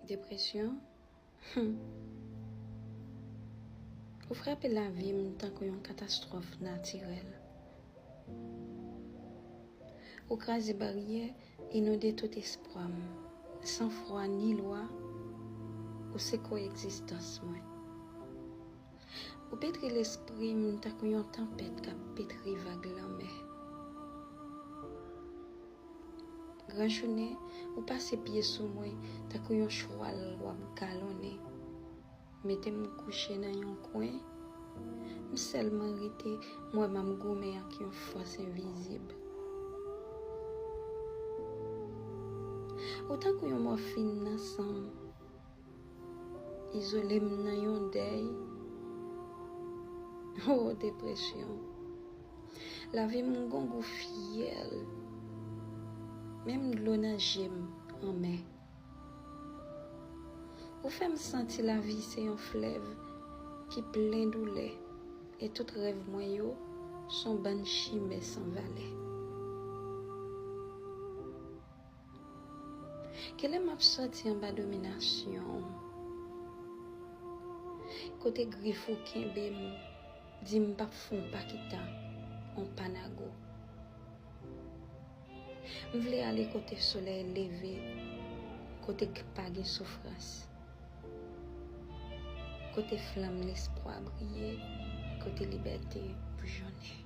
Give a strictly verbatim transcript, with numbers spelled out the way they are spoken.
Depresyon? Hmm. Ou frape lavi m tankou yon katastwòf natirèl. Ou kraze baryè, inonde tout espwa m. San fwa ni lwa, ou se koegzistans mwen. Ou petri lespri m tankou yon tanpèt k ap petri vag lanmè. Gran jounen, ou pase pye sou mwen tankou yon chwal w ap galonnen. Mete m kouche nan yon kwen, m sèlman rete, m wè m ap goumen ak yon fòs envizib. Ou tankou yon mòfin nan san m, izole m nan yon dèy. Oh, depresyon. Lavi m gon gou fyèl. Menm dlo nan je m anmè. Ou fè m santi lavi se yon flèv ki plen doulè, e tout rèv mwen yo s on bann chimè san valè. Kilè m ap soti anba dominasyon w? Kote grif ou kenbe m, di m p ap fè w pa kita on panago. M vle ale kote solèy leve, kote k pa gen soufrans, kote flanm lespwa briye, kote libète boujonnen.